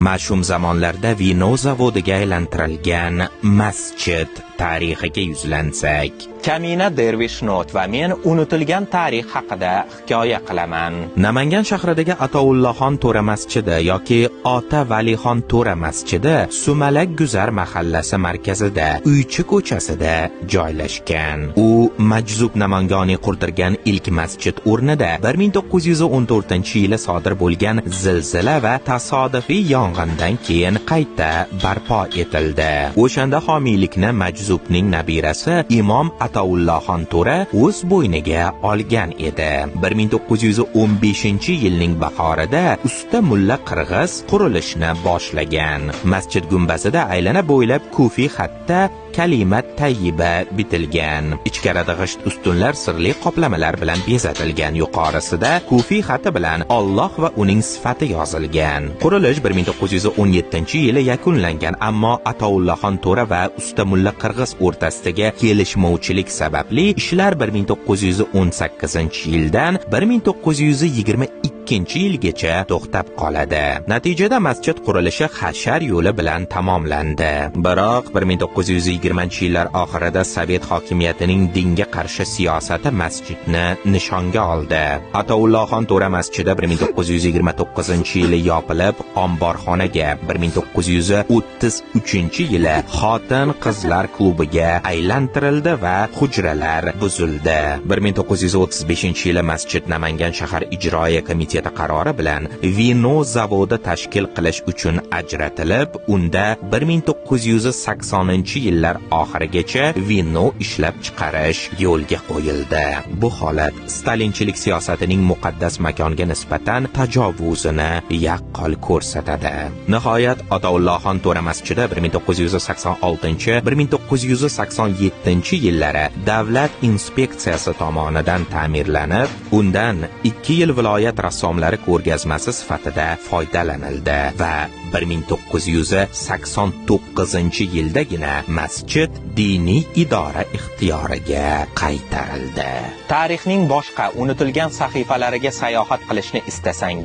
Mash'um zamonlarda vino zavodiga aylantirilgan masjid tarixiga yuzlansak. Kamina Dervish Not va men unutilgan tarix haqida hikoya qilaman. Namangan shahridagi Atoullaxon To'ra masjidi yoki Ota Valixon To'ra masjidi Sumalak Guzar mahallasi markazida, Uychi ko'chasida joylashgan. U Majzub Namangoniy qurdirgan ilk masjid o'rnida 1914-yili sodir bo'lgan zilzila va tasodifiy yong'indan keyin qayta barpo etildi. O'shanda homiylikni Majzubning nabirasi Imom Atoullaxon To'ra o'z bo'yniga olgan edi. 1915-yilning bahorida usta Mulla Qirg'iz qurilishni boshlagan. Masjid gumbazida aylana bo'ylab kufiy xatda kalima tayyiba bitilgan. Ichkarida g'isht ustunlar sirli qoplamalar bilan bezatilgan. Yuqorisida kufiy xati bilan Alloh va uning sifati yozilgan. Qurilish 1917-yili yakunlangan, ammo Atoullaxon To'ra va usta Mulla Qirg'iz o'rtasidagi kelishmovchilik sababli ishlar 1918-yildan 1922-yilgacha to'xtab qoladi. Natijada masjid qurilishi hashar yo'li bilan tamomlandi. Biroq 1920-yillar oxirida Sovet hokimiyatining dinga qarshi siyosati masjidni nishonga oldi. Atoullaxon To'ra masjidi 1929-yili yopilib, omborxonaga, 1933-yili xotin-qizlar klubiga aylantirildi va hujralar buzildi. 1935-yili masjid Namangan shahar ijroiya komiteti qarori bilan vino zavodi tashkil qilish uchun ajratilib, unda 1980-yillar oxirigacha vino ishlab chiqarish yo'lga qo'yildi. Bu holat stalinchilik siyosatining muqaddas makonga nisbatan tajovuzini yaqqol ko'rsatadi. Nihoyat Atoullaxon To'ra masjidi 1986-1987 yillari davlat inspeksiyasi tomonidan ta'mirlanib, undan 2 yil viloyat rassomlari ko'rgazmasi sifatida foydalanildi va 1989-yildagina masjid diniy idora ixtiyoriga qaytarildi. Tarixning boshqa unutilgan sahifalariga sayohat qilishni istasangiz